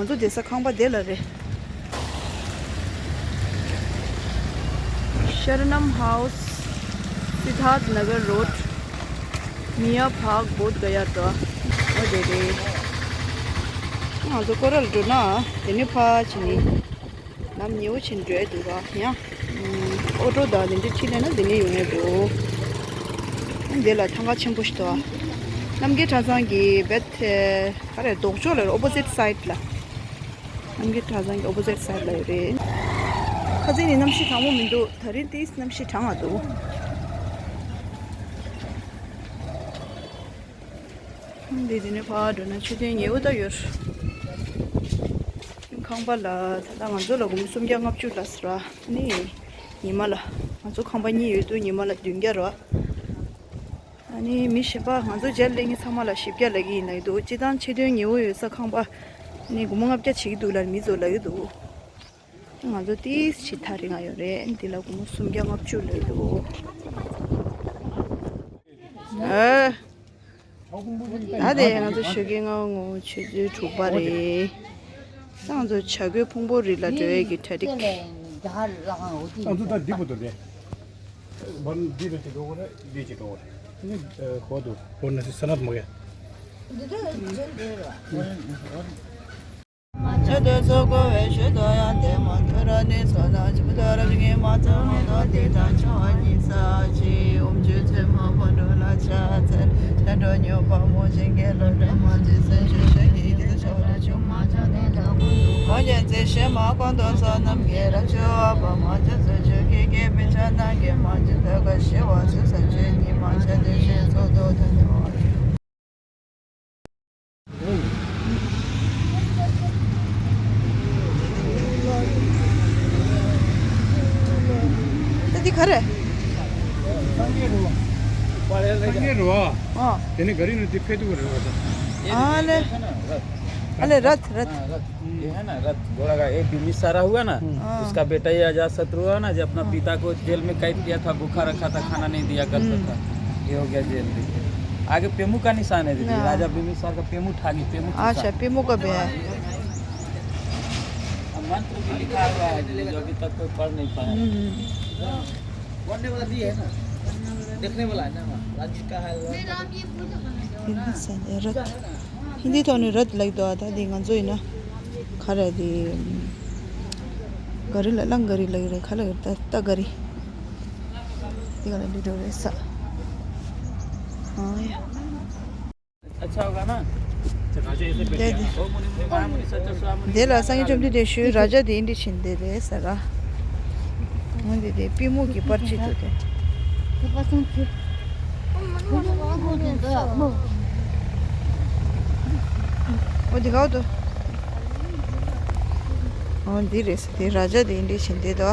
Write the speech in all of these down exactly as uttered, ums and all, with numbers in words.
ང་ཚོ་བསྡད་ས་ཁང་པ་དེ་ལ་རེད། ཤར་ནམ་ཧའུ་སི། སིད་དྷརཐ་ནགར་རོཌ། མི་ཡ་བྷག་བོདྷ་ག་ཡ་འགྲོ། འོ་དེ་རེད། ང་ཚོ་སྐོར་ར་ལ་འགྲོ་ན་དེ་ནས་ཕར་ཕྱིན་ནི། ལམ་ཉེ་བོ་ཕྱིན་འགྲོ་ཡ་འདུག་ར། ཡང་ཨོ་ཊོ་དང་དེ་འདྲ་ཁྲིད་ལས་ན་དེ་ནས་ཡོང་ཡ་འདུག་འདི་ལ་ཐང་ག་ཆེན་པོ་ཞིག་འདུག་རྣམ་རྒྱལ་གྲྭ་ཚང་གི་བེད་དེ་ག་རེ་ལྡོག་ཕྱོགས་ལ་རེད། ཨོ་པོ་སིད་སའིད་ལ། རྣམ་རྒྱལ་གྲྭ་ཚང་གི་ཨོ་པོ་སིད་སའིད་ལ་ཡོད་རེད། ཁ་སང་ནི་གནམ་གཤིས་གྲང་མོ་མི་འདུག་ད་རིང་ཏིས་གནམ་གཤིས་གྲང་ང་འདུག་འདི་འདི་ནས་ཕར་འགྲོ་ན་མཆོད་རྟེན་ཉེ་བོ་ད་ཡོད། ཁང་པ་ལ་ད་ལྟ་ང་ཚོ་ལ་སྒོར་མོ་སུམ་བརྒྱ་ལྔ་བཅུ་ལ་ཟེར་བ་ནི་ཉི་མ་ལ། ང་ཚོ་ཁང་པ་གཉིས་ཡོད་དུས་ཉི་མ་ལ་བདུན་བརྒྱ་རེད། ཨ་ནི་མི་གཞན་པ་ང་ཚོ་མཇལ་སླེབས་མཁན་ཚང་མ་ལ་བཞི་བརྒྱ་ལབ་ཀྱི་ཡིན་ལབ་ཀྱི་འདུག་སྤྱིར་བཏང་མཆོད་རྟེན་ཉེ་བོ་ཡོད་ས་ཁང་པ་ནི་སྒོར་མོ་ལྔ་བརྒྱ་བྱེད་ཀྱི་འདུག་ལབ་མི་ཚོ་ལབ་ཀྱི་འདུག་ང་ཚོ་ཏིས་ཕྱི་ཐག་རིང་ང་ཡོད་རེད། འདི་ལ་སྒོར་མོ་སུམ་བརྒྱ་ལྔ་བཅུ་ལབ་ཀྱི་འདུག་ཨ། ད་དེ་ང་ཚོ་ཞོགས་ཀའི་སྔ་པོ་ཆུ་ཚོད་དྲུག་པ་རེད། ང་ཚོ་བྱ་རྒོད་ཕུང་པོ་རི་ལ་འགྲོ་ཡས་ཀྱི་གྲ་སྒྲིག་ང་ཚོ་ད་འདི་བུ་དུ་རེད། བར་འདི་རེད་ཅེས་འགྲོ་གི་རེད། འདི་ཅེས་འགྲོ་གི་རེད། ཨ་ནི་ཧོ་དུ་ཧོ་ན་སི་ས་ནད་མོ་ཡ། མ་ཆ་དོན་སོགས་གོ་བའི་ཞུ་དོ་ཡང་དེ་མ་ཐུ་ར་ནི་སོ་ན་ཅི་མ་ཐུ་ར་ཇི་ངེ་མ་ཚོ་ངེ་དོ་དེ་དང་ཆོ་བ་ཉི་ས་ཅི་ཨོམ་ཆུ་ཚོད་མ་པོ་འགྲོ་ལ་ཆ་ཚེ་ཆ་འགྲོ་ཉོ་པ་མོ་ཞིང་གེ་ལོ་འགྲོ་མ་ཅི་སེམས་ཤུ་ཤ་གི་གི་ཆོ་ར་ཆུ་མ་ཆ་དོན་དང་གོ་ཉན་ཚེ་ཤེ་མ་གོང་དོ་སོ་ནམ་གེ་ར་ཆུ་བ་པ་མ་ཆ་ཚོ་ཆུ་གི་གེ་པི་ཆ་ན་གེ་མ་ཅི་དོ་ག་ཤེ་བ་སུ་ས་ཆུ་ཉི་མ་ཆ་དོན་ཤེ་སོ་དོ་དོན་དོ། ད་འདི་ག་རེ། སངས་རྒྱས་རི་བོ། སངས་རྒྱས་རི་བོ། ཨ། དེ་ནས་ག་རེ་ནས་འདི་ཕེབས་འདུག་རེད་བ་ད། ཨ་ལེ། ཨ་ལེ་རད་རད། ये है ना रथ, घोड़ा का, ये बिंबिसार हुआ ना, हाँ। उसका बेटा ये अजातशत्रु हुआ ना, जो अपना पिता को जेल में कैद किया था, भूखा रखा था, खाना नहीं दिया करता था, ये हो गया जेल। देखिए, आगे पेमू का निशान है दीदी, हाँ। राजा बिंबिसार का पेमू था, ये पेमू चूसा। अच्छा, पेमू का भी है। अब मंत्र भी लिखा हुआ है दीदी, जो अभी तक कोई पढ़ नहीं पाया। हम्म। पढ़ने वाला भी है ना, देखने वाला है ना, राज का है। हिंदी से रथ। हिंदी तो नहीं, रथ लग दो आता, दी गंजो ही ना। खा रहे दी। गरी ला लंग गरी लग रहे, खा लग ता, ता गरी। दी गला दी डोरे सा। हाँ या। अच्छा होगा ना? राजा ऐसे बैठ गया। ओम मुनि मुनि महामुनि सच्च स्वामी। དེ་ལ་སངས་རྒྱས་བཅོམ་ལྡན་འདས་ཞུས་ར་ཇ་དེ་འདི་བྱིན་ཏེ་རེད་ཟེར་ར། འོན་ཏེ་དེ་པུས་མོ་གི་པར་ཅིག་ཏུ་དེ། འོ་འདི་ག་འདུག་འོ་འདི་རེད་ཟེར། དེ་ར་ཇ་དེ་འདི་བྱིན་ཏེ་དོ།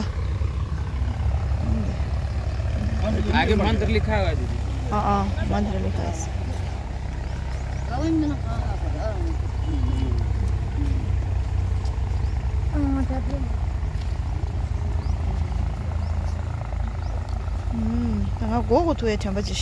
आगे मंत्र लिखा हुआ है दीदी। हाँ, हाँ, मंत्र लिखा है। ད་ང་མགོ་གོ་ཐུ་ཡ་དྲན་པ་ཅིག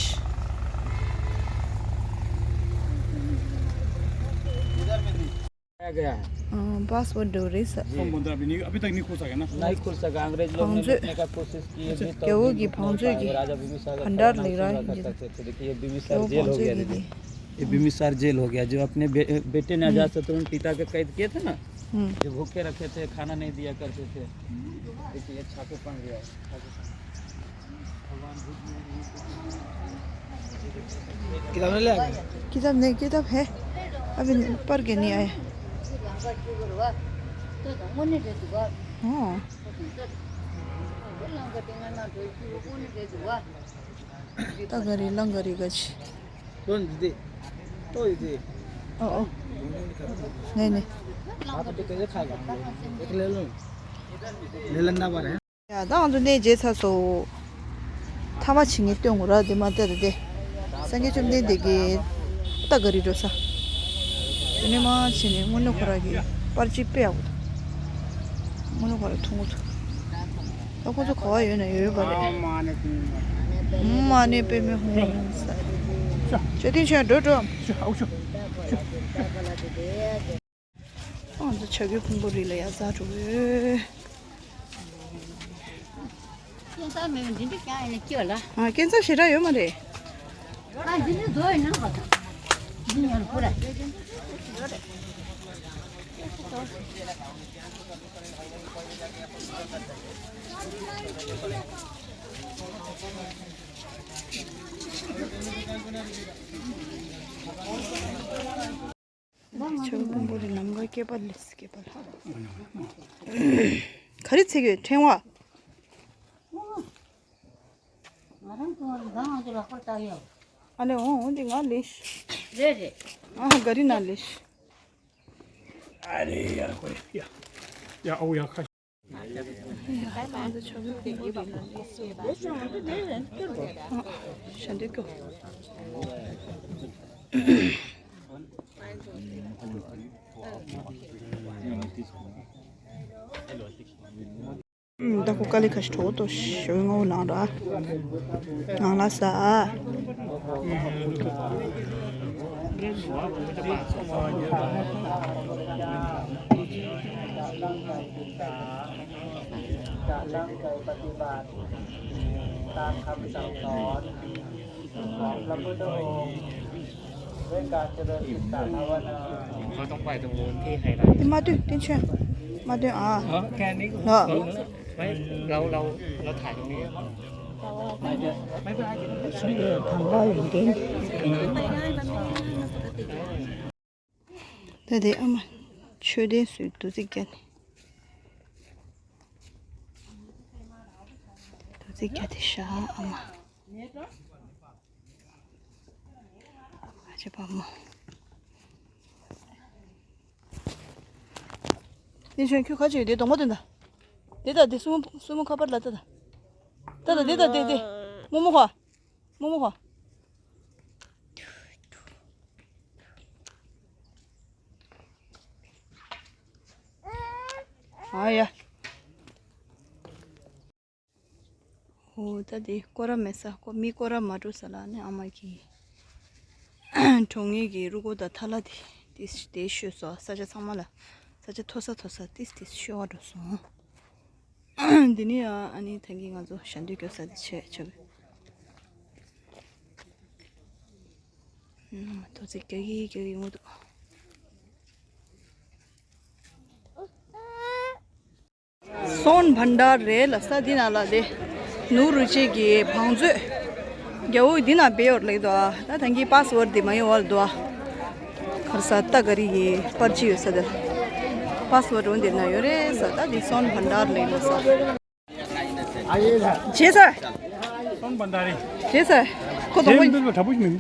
पासवर्ड दो रे सर। जी। फॉर्म बनता है, अभी नहीं, अभी तक नहीं खुल सका ना। नहीं खुल सका, अंग्रेज लोग ने लूटने का कोशिश किए भी, तो क्या वो भी की लूट नहीं पाए। राजा बिम्बिसार का भंडार ले रहा है। करते थे। देखिए, ये बिम्बिसार जेल हो गया दीदी। ये बिम्बिसार जेल हो गया, जो अपने बे-, बेटे ने अजातशत्रु ने पिता के कैद किए थे ना, हम्म। जो भूखे रखे थे, खाना नहीं दिया करते थे। देखिए, ये छापे पड़ गया है, छापे पड़ गया। किताब नहीं ले आए? किताब नहीं, किताब है, अभी पढ़ के नहीं आए। हाँ। ད་ག་རེ་ལང་ག་རེ་ག་ཆི། ཏོ་འདི་དེ། ཏོ་ཡི་དེ། ཨོ་ཨོ། ནས་ནས། ལེ་ལ་ན་བ་རེད། ཡ་ད་ང་ཚོ་གནས་མཇལ་ཚར་སོང་། ཐ་མ་ཕྱི་ངས་སྟོན་དགོས་ར་དེ་མ་བལྟས་ཏེ་དེ། སངས་རྒྱས་བཅོམ་ལྡན་འདས་ཀྱི་ལྟ་ག་རེ་འགྲོ་ས། དེ་ནས་མ་ཕྱི་ནས་དངོས་གནས་ཁོ་ར་གི་པར་ཅིག་དཔེ་ཡག་པོ་འདུག་དངོས་གནས་ཁོ་ར་མཐོང་གི་འདུག་ད་ཁོ་ཚོ་ག་བ་ཡོད་ན་ཡོད་པ་རེད། མ་ནས་པེ་མེ་ཧུང་ས། ཅོ་ཏིང་ཆོན་འགྲོ་འགྲོ། ཨའུ་ཤོ། ཤོ། ང་ཚོ་བྱ་རྒོད་ཕུང་པོ་རི་ལ་ཡར་འཛེགས་འགྲོ་གི་ཡོད། སྐྱེ་འཚར་མེད་པ་འདི་འདྲ་རྐྱང་ཡིན་ན་སྐྱིད་པ་ལ། ཨ། སྐྱེ་འཚར་ཞེ་དྲག་ཡོད་མ་རེད། ཨ། འདི་འདྲ་རྡོ་ཡིན་ན་ཧ་ད། འདི་ཡང་ཁོ་ར། ཆོས་ཕུང་པོ་རི་ནམ་མཁའ་སྐྱེས་པ་ལས་སྐྱེས་པ་ལ། ག་རེ་ཚིག་ཡོད་ཕྲེང་བ། ང་རང་ཚོ་མདང་ང་ཚོ་ལག་པར་བཏགས་ཡོད། ཨ་ལེ་འོང་འོང་འདི་ང་ལེ་ཤི། རེད་རེད། ཨ་ག་རི་ན་ལེ་ཤི། ཨ་རེ་ཡ་ཁོ་ཡ། ཡ་ཨོ་ཡ་ཁ། ཞལ་འདེབས་སྐྱོ། ད་ཁོ་དཀའ་ལས་ཁ་ཤས་གྲོགས་ཏོ་ཞོ་ངོ་ནང་ར་ནང་ལ་ས། དེ་མ་སྟོན་བསྟན་ཆོས་མ་སྟོན་ཨ། ལོ། ไม่ เรา เรา เราถ่ายตรงนี้ ད་དེ་ཨ་མ་མཆོད་རྟེན་བཟོས་རྡོ་རྩིག་བརྒྱབ་ནས། རྡོ་རྩིག་བརྒྱབ་དེ་བཞག་ཨ་མ། ཨ་ཅེ་བ་མོ། དེ་ཆོས་ཁྱོད་ཁ་ཅིག་དེ་གདོང་པ་སྟོན་ད། དེ་ད་དེ་སྲུ་མོ་སྲུ་མོ་ཁ་པར་ལ་ལྟ་ད། ལྟ་ད་དེ་ད་དེ་དེ། རྨོ་མོ་ཧོ། རྨོ་མོ་ཧོ། ཨ་ཡ། ཨོ་ད་དེ་སྐོར་ར་མེད་ས་ཁོ་མི་སྐོར་ར་མ་འགྲོ་ས་ལ་ནི་ཨ་མ་གི་གྲོང་ངེས་ཀྱི་རུ་སྒོ་དང་ཐ་ལ་དེ་དེ་དེ་ཤོད་སོ་ས་ཆ་ཚང་མ་ལ་ས་ཆ་མཐོ་ས་མཐོ་ས་དེ་དེ་ཤོད་བ་འགྲོ་སོང་། འདི་ནི་ཨ་ནི་ཐང་གི་ང་ཚོ་ཞལ་འདོན་སྐྱོར་ས་དེ་ཆེ་ཆེ་བས། ཐོ་ཚིག་རྒྱག་གི་རྒྱག་གི་ཡོང་གི་འདུག་སོན་བྷན་ཌར་རེད་ལ་ས་འདི་ན་ལ་དེ་ནུ་རུ་ཅེ་གི་བང་མཛོད་རྒྱ་བོ་འདི་ན་བེ་ཡོར་ལེགས་དོ་ཨ། ད་ཐང་གི་པཱ་སི་ཝར་ཌི་མ་ཡོང་བར་དོ་ཨ། ཁར་ས་ཏ་ག་རི་གི་པར་ཅི་ཡོད་ས་དེ་པཱ་སི་ཝར་ཌི་འོ་འདི་ན་ཡོད་རེད་ས། ད་འདི་སོན་བྷན་ཌར་ལེགས་དོ་ས། རྗེས་ས། རྗེས་ས། ཁོ་དང་པོ་ཡིན།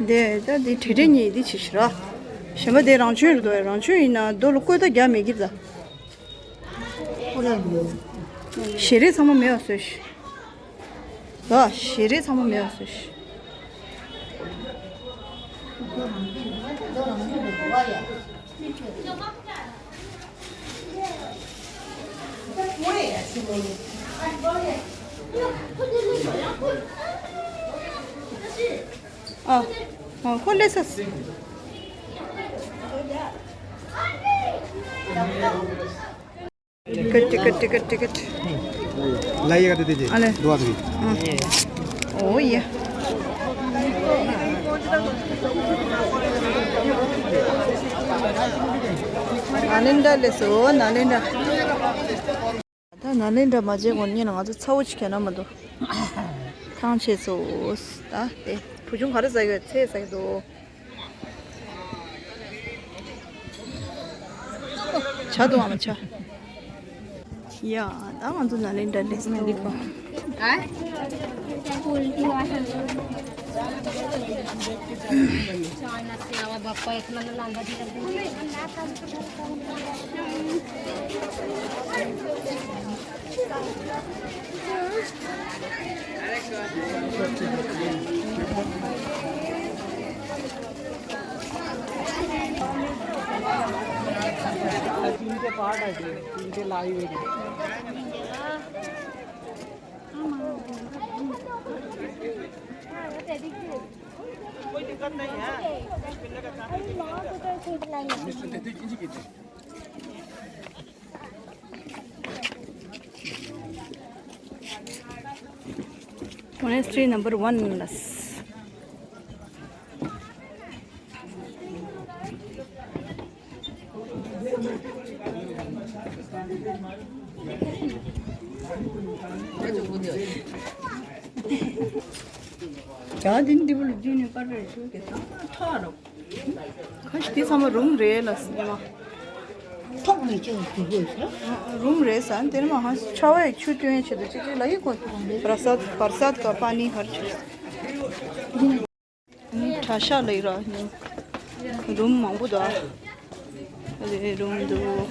འདི་ད་འདི་བྲེ་བྲེ་གཉིས་འདི་ཆི་ཤི་ར། གཞན་པ་འདི་རང་བྱོན་རེད་དོ། རང་བྱོན་ཡིན་ན་རྡོ་ལ་བཀོད་ད་རྒྱག་མེད་ཀྱི་ད། ཞལ་རས་ཚང་མ་མེད་པ་བཟོས་ཤིག་ལ་ཞལ་རས་ཚང་མ་མེད་པ་བཟོས་ཤིག་ཨ། ཨ། ཁོ་ལས་ས། ཀ་ཏི་ཀ་ཏི་ཀ་ཏི་ཀ་ཏི། ལ་ཡ་ག་ཏི་ཏི་ཏི། ཨ་ལེ། འགྲོ་བ་ཏི། ཨ། ཨོ་ཡ། ནཱ་ལེནྡྲ་ལས་སོ་ནཱ་ལེནྡྲ། ད་ནཱ་ལེནྡྲ་མ་བརྗེད་གོང་ཉིན་ལ་ང་ཚོ་ཚ་བོ་ཅིག་གྱོན་ན་མ་འདུག་ཐང་ཆད་སོ། ད་དེ་བུ་ཆུང་ག་རེ་ཟ་གི་ཡོད་ཚེ་ཟ་གི་འདུག་ཇ་འདུག་ཨ་མ་ཇ། ཡ་ད་ང་ཚོ་ནཱ་ལེནྡྲ་ལས་སོ། तीन के पार्ट है, तीन के लाइव है। Monastery number one ལགས། ཡང་འདི་འདི་བུ་ལ་བརྒྱུད་ནས་པར་རེ་ཞུ་གི་ཐང་ཐོག་རོགས། ཁ་ཤས་དེ་ཚང་མ་རུམ་རེད་ལ་སྙེ་མ། ཐོག་ནས་ཅིག་དུ་དགོས་ཤག་རུམ་རེད་ས་དེ་ནི་མ་ཧང་ཆ་བའི་ཆུ་བཏོན་ཡས་ཆེད་དུ་ཅིག་ཅིག་ལ་ཡི་གོ། བར་སཱད་བར་སཱད་ཀ་པ་ནི་ཧར་ཆུ། གྲྭ་ཤག་ལ་ཡི་ར་རུམ་མང་པོ་འདུག་རེ་རུམ་འདུག་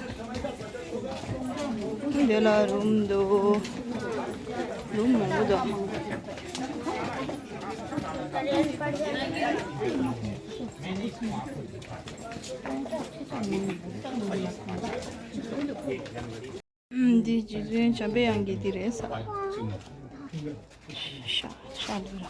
དེ་ལ་རུམ་འདུག་རུམ་མང་པོ་འདུག་ཨུམ། འདི་རྗེ་བཙུན་འཇམ་པའི་དབྱངས་ཀྱི་འདི་རེད་ས། ཤ་ཤ་ལུས་ར།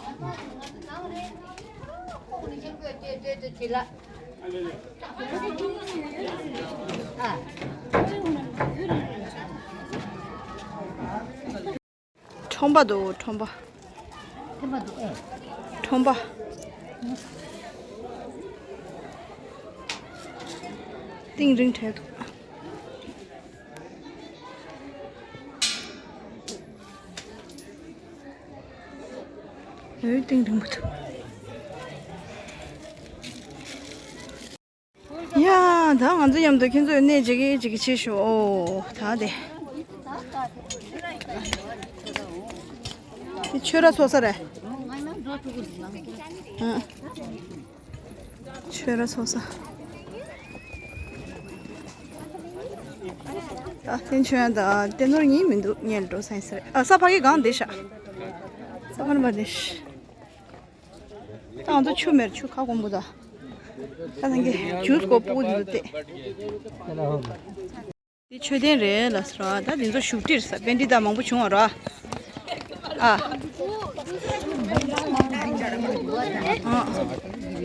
ཁྲོན་པ་འདུག་ཁྲོན་པ། ཁྲོན་པ་འདུག་ཨེ། ཁྲོན་པ། གཏིང་རིང་དྲགས་འདུག་འོད་གཏིང་རིང་པོ་འདུག་ཡ། ད་ང་ཚོ་མཉམ་དུ་ཁྱེད་ཚོས་གནས་བརྗེ་གི་བརྗེ་གི་བྱེད་ཤོག་ཨོ་ད་དེ། དེ་ཆོས་ར་ཚོགས་ས་རེད། ཨ། ཆོས་ར་ཚོགས་ས། ད་དེ་ཆོས་ཡང་ད་དེ་ནོར་ཉིན་མི་འདུག་ཉལ་འགྲོ་ས་ཡིན་ས་རེད། ཨ་ས་ཕ་གི་གང་བསྡད་ཤག་ས་ཕ་ནི་མ་བསྡད་ཤག་ད་ང་ཚོ་ཆུ་མེར་ཆུ་ཁ་སྐོམ་པོ་ད། ད་ནང་གི་ཇུས་སྐོར་སྤུ་གུ་འདི་ཚོ་བལྟས། འདི་མཆོད་རྟེན་རེད་ལ་ཟེར་བ་ད་འདི་ཚོ་བཞུགས་ཁྲིར་ས་པཎྜི་ཏ་མང་པོ་བྱུང་བ་ར། ཨ།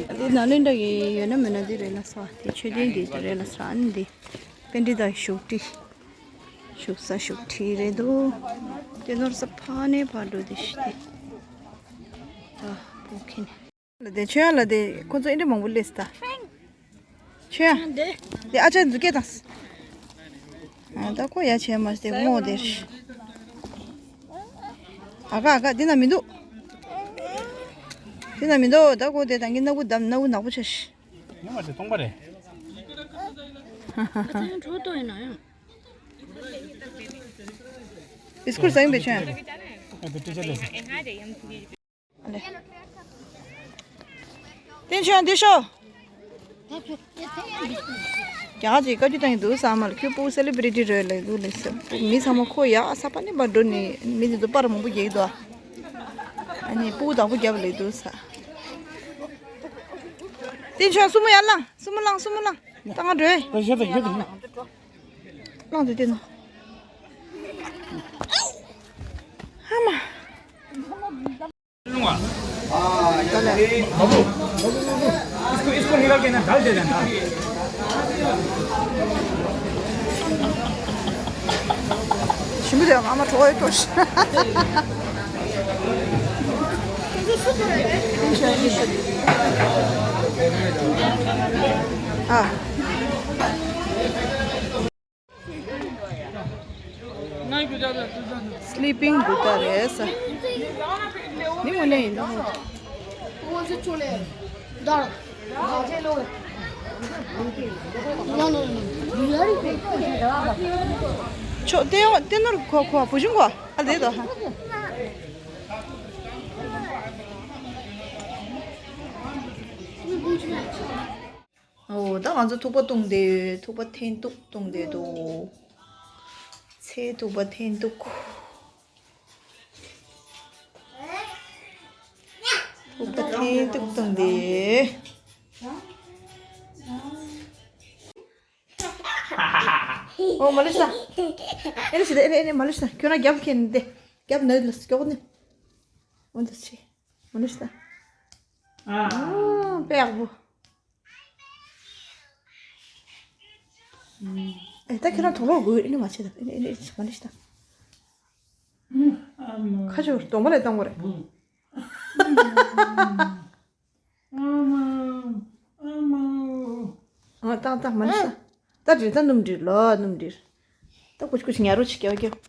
ཨ། འདི་ནཱ་ལེནྡྲ་གི་ཡོད་ན་མེད་ན་འདི་རེད་ལ་ཟེར་བ་དེ་མཆོད་རྟེན་འདི་རེད་ལ་ཟེར་བ་ཨ་ནི་འདི་པཎྜི་ཏ་བཞུགས་ཁྲི། བཞུགས་ས་བཞུགས་ཁྲི་རེད་འདུག་དེ་ནོར་ས་ཕ་ནས་ཕར་འགྲོ་དེ་ཤི་དེ། ཨ་བོ་ཁེ་ནས། ལ་དེ་ཆོས་ཡང་ལ་དེ་ཁོ་ཚོ་ཨེ་འདྲ་མང་པོ་སླེབས་ད། ཆོས་ཡང་། དེ་ཨ་ཅག་འཛུགས་སྐད་དང་། ཨ་ད་ཁོ་ཡ་བྱས་མ་སྟེ་ངོ་དེ། ཨ་ཁ་ཨ་ཁ་འདི་ན་མི་འདུག་འདི་ན་མི་འདུག་ད་ཁོ་དེ་དང་གི་སྣ་བུ་བསྡམས་སྣ་བུ་ནག་པོ་ཆགས་ཤི། ཉི་མ་དེ་སྟོང་པ་རེད། ཨ་ཚང་གྲོད་ཏོ་ཡིན་ན་ཡང་། བི་སི་ཀུར་ཟ་ཡིན་པས་ཆོས་ཡང་། ཨ་དེ་ཏི་ཅར་ལས། ཨ་ལེ། བསྟན་ཆོས་འདི་ཤོ། རྒྱ་གར་གྱི་བཀའ་བརྒྱུད་བཏང་གི་འདུག་ས་མ་ལ་ཁྱོད་སྤུ་གུ་སེ་ལི་བྷི་རི་ཊི་རེད་ལབ་འདུག་ལེ་ཟེར། མི་ཚང་མ་ཁོ་ཡག་ས་པ་ནི་མ་འགྲོ་ནི་མི་འདི་ཚོ་པར་མང་པོ་རྒྱག་གི་འདུག་ཨ་ནི་སྤུ་གུ་བདག་པོ་རྒྱབ་ལེ་འདུག་ས། བསྟན་ཆོས་སྲུ་མོ་ཡར་ལངས་སྲུ་མོ་ལངས་སྲུ་མོ་ལངས་ད་ང་འགྲོ་ཨེ། ད་ཤ་ད་ཤ་ད་ཤ། ལངས་དུ་བསྟན་ནོ། ཨ་མ། बाबू, बाबू, बाबू, इसको, इसको निकाल के ना डाल दे देना। ཞིམ་པོ་དེ་ཨ་མ་གྲོགས་ཡོད་འགྲོ་ཤི། ཨ། སི་ལི་པིང་བུདྡྷ་རེད་ས། ནི་དངོས་གནས་ཡིན་ད། ཆོ་ཏེ་ཡོ་ཏེ་ནོར་ཁོ་ཁོ་བུ་ཆུང་གོ་ཨ་ལེ་ད་ཧ། འོ་ད་ང་ཚོ་ཐུག་པ་བཏུང་བསྡད་ཡོད། ཐུག་པ་འཐེན་ཐུག་བཏུང་བསྡད་འདུག་ཚེ་ཐུག་པ་འཐེན་ཐུག་ཐུག་པ་འཐེན་ཐུག་བཏུང་བསྡད་ཡོད། ཨོ་མ་ལུས་ད། ཨེ་ནི་ཤི་ད་ཨེ་ནི་ཨེ་ནི་མ་ལུས་ད། ཁྱོད་རང་རྒྱབ་ཁེན་ཏེ། རྒྱབ་ནི་ལ་སྐྱོག་ནི། འོ་འདི་ཆི། མ་ལུས་ད། ཨ། ཨ་པེག་བུ། ཨེ་ད་ཁྱོད་རང་དུག་ལོག་དགོས་ཨེ་ནི་མ་བྱེད་ད། ཨེ་ནི་ཨེ་ནི་མ་ལུས་ད། ཁ་ཆུ་གདོང་པ་ལས་བཏང་བ་རེད། ཨ་བཏང་བཏང་མ་ནི་ས། ད་འདྲིར་ད་སྣུམ་འདྲིར་ལོ་སྣུམ་འདྲིར། ད་ཀུ་ཅི་ཀུ་ཅི་ཉལ་རོགས་བྱེད་ཀྱོ་ཀྱོ།